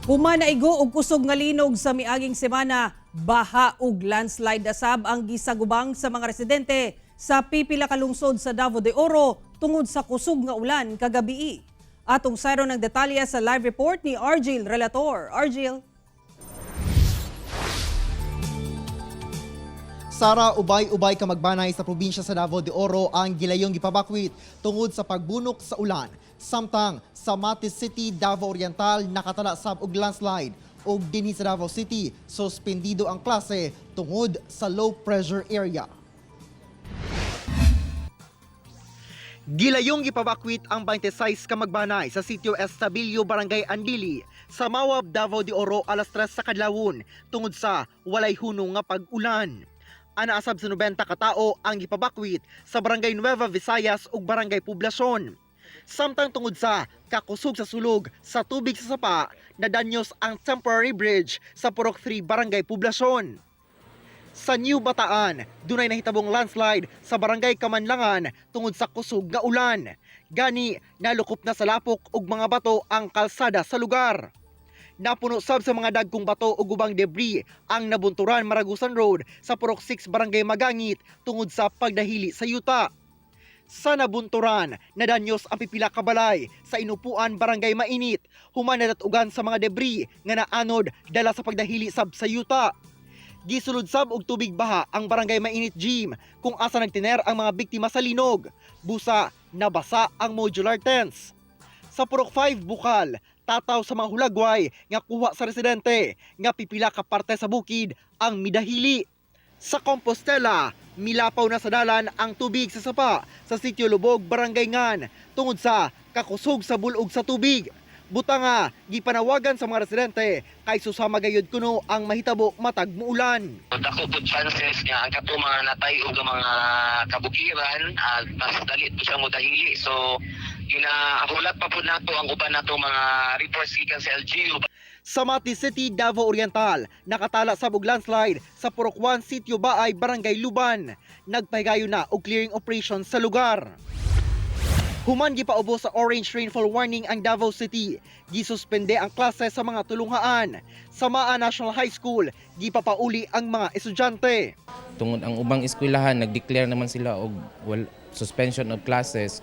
Human naigo og kusog nga linog sa miaging semana, baha ug landslide asab ang gisagubang sa mga residente sa pipila ka lungsod sa Davao de Oro tungod sa kusog nga ulan kagabii. Atong sayron ng detalye sa live report ni Argil Relator. Argil. Sara, ubay-ubay ka magbanay sa probinsya sa Davao de Oro ang gilayong gipabakwit tungod sa pagbunok sa ulan. Samtang sa Mati City, Davao Oriental nakatala sab og landslide ug dinhi sa Davao City suspendido ang klase tungod sa low pressure area. Gilayong gipabakwit ang 26 ka magbanay sa sitio Estabillo, Barangay Andili, sa Mawab, Davao de Oro alas 3 sa kadlawon tungod sa walay hunong nga pag-ulan. Anaasab sa 90 katao ang gipabakwit sa Barangay Nueva Visayas ug Barangay Poblacion. Samtang tungod sa kakusog sa sulog sa tubig sa sapa, nadanyos ang temporary bridge sa Purok 3, Barangay Poblacion. Sa New Bataan, dunay nahitabong landslide sa Barangay Kamanlangan tungod sa kusog nga ulan. Gani, nalukop na sa lapok ug mga bato ang kalsada sa lugar. Napuno sab sa mga dagkong bato ug ubang debris ang nabunturan Maragusan Road sa Purok 6, Barangay Magangit tungod sa pagdahili sa yuta. Sa nabunturan, nadanyos ang pipila ka balay sa Inupuan, Barangay Mainit, human nadatugan sa mga debris nga naanod dala sa pagdahili sab sa yuta. Gisulod sab og tubig baha ang Barangay Mainit Gym kung asa nagtiner ang mga biktima sa linog. Busa, nabasa ang modular tents. Sa Purok 5, Bukal, tataw sa mga hulagway nga kuha sa residente nga pipila ka parte sa bukid ang midahili. Sa Compostela, milapaw na sa dalan ang tubig sa sapa sa Sitio Lubog, Barangay Ngan tungod sa kakusog sa bulog sa tubig. Buta nga, gipanawagan sa mga residente kay susama gayud kuno ang mahitabo matag muulan. Dako po chances nga ang kato mga natay og mga kabukiran at mas dali po siya modahili. So ginahulat pa po nato ang uban nato mga reports gikan sa LGU. Sa Mati City, Davao Oriental, nakatala sa og landslide sa Purok 1, Sitio Baay, Barangay Luban. Nagpahigayon na og clearing operation sa lugar. Human gipaubo sa orange rainfall warning ang Davao City. Gisuspende ang klase sa mga tulunghaan. Sa Maa National High School, gipapauli ang mga estudyante. Tungod ang ubang eskwelahan nag-declare naman sila og well, suspension of classes.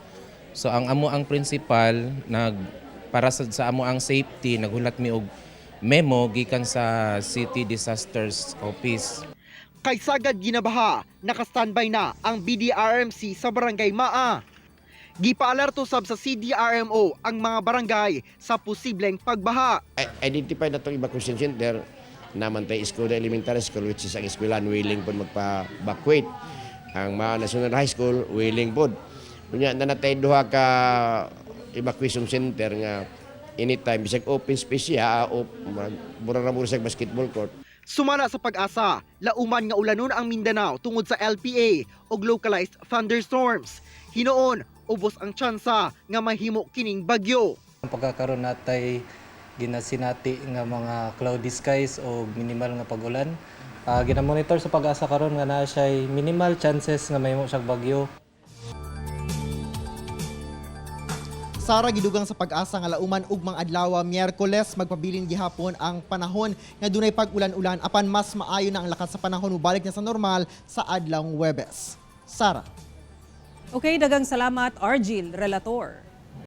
So ang amo ang principal nag para sa amo ang safety, naghulat mi og memo gikan sa City Disasters Office. Kay sagad ginabaha, naka-standby na ang BDRMC sa Barangay Maa. Gipaalerto sab sa CDRMO ang mga barangay sa posibleng pagbaha. Identify na itong evacuation center naman tayo Escoda Elementary School, which is ang eskwelahan willing po magpa-evacuate. Ang mga National High School willing po. Kunya na natay duha ka evacuation center nga anytime bisag open space siya o mura ra mura sa basketball court. Sumala sa Pag-asa, lauman nga ulanon ang Mindanao tungod sa LPA o localized thunderstorms. Hinuon, ubos ang tsansa nga mahimo kining bagyo. Ang pagkakaroon natay ginasinati nga mga cloudy skies o minimal nga pag-ulan. Ginamonitor sa Pag-asa karon nga naa siya minimal chances nga mahimo siyang bagyo. Sara, gidugang sa Pag-asa nga lauman ugmang adlaw Miyerkules magpabilin gihapon ang panahon nga dunay pag-ulan-ulan, apan mas maayo na ang lakas sa panahon, mobalik na sa normal sa adlawng Huwebes. Sara. Okay, dagang salamat, Argil Relator.